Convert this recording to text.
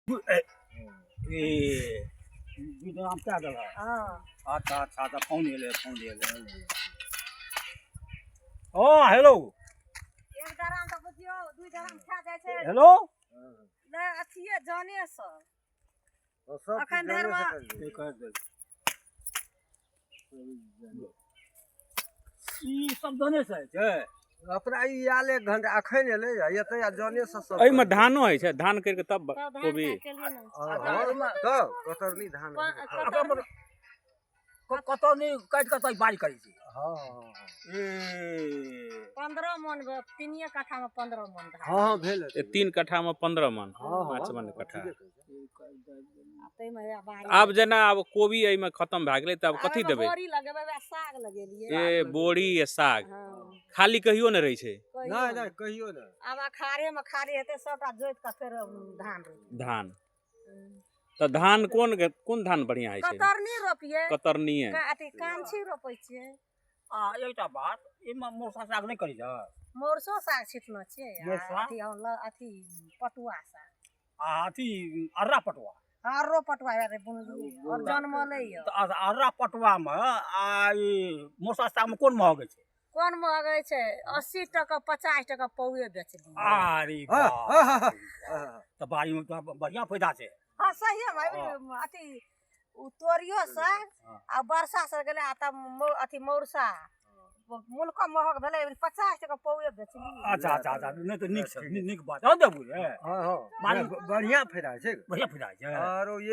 ए 2 ग्राम कए देलक? हँ। अच्छा, तऽ फोन एलै, फोन एलै। हँ, हेलो। 1 ड्राम तऽ बुझियौ 2 ड्राम खा जाइ छै। हेलो। नहि, अथिये जनेसँ। सब अखन चीज धरिमे- जने से करि कर दे। ई सब जने से होइ छै? अपना ई आयल 1 घंटा अखन एलै, एतै आ जने से सब। एहिमे धानो होइ छै? धान करि कऽ तब तब धान कोबी। काटि केलियै ने। हँ, तब कतरनी धान होइ छै। कतौ नहि काटि कऽ तऽ बारी करै छै? हँ। ए। 15 मन, 3 कट्ठामे 15 मन धान। हँ, भेल ए, 3 कट्ठामे 15 मन? हँ। 5 मन कट्ठा। ठीके कहै छै। आ ताहिमे हैया बारी। आब जेना आब कोबी एहिमे खतम भए गेलै, तऽ आब आब कथी एहिमे देबै? बोरी लगेबै, वएह साग लगेलियै। ए, बोरी आ साग। हँ। खाली कहियो नहि रहै छै? कहियो नहि। नहि। नहि, कहियो नहि। आब अखाड़ेमे खाली हेतै, सबटा जोति कऽ फेर धान रोपबै। धान तऽ धान कोन कोन धान बढ़िआँ होइ छै? कतरनी रोपियै। कतरनीए। अथी कामछी रोपै छियै। आ एकटा बात, एहिमे मौसा साग नहि करै छै? मौरसो साग छिटने छियै आ मौरसा? अथी हम अथी पटुआ साग। आ अथी अर्रा पटुआ? आरो पटुआ हे बुनलियै और जनमलै यऽ। तऽ अर्रा पटुआमे आ ई मौसा सागमे कोन महग छै? कोन महग छै? 80 टका, 50 टका पौए बेचलियै। अरे हँ। बाप हँ। तऽ बाड़ीमे तऽ बढ़िआँ फायदा छै। हँ, सहिए मे अथी उ तोरियो साग। आ वर्षा से गेलै आ तब अथी मौरसा मुलको महग भेलै, 50 टका पौए बेचलियै। अच्छा, नहि तऽ नीक छै, नीक बात। हँ, देबू रे। हँ। बाड़ी- बढ़िआँ फायदा छै। बढ़िआँ फायदा छै। आरो ये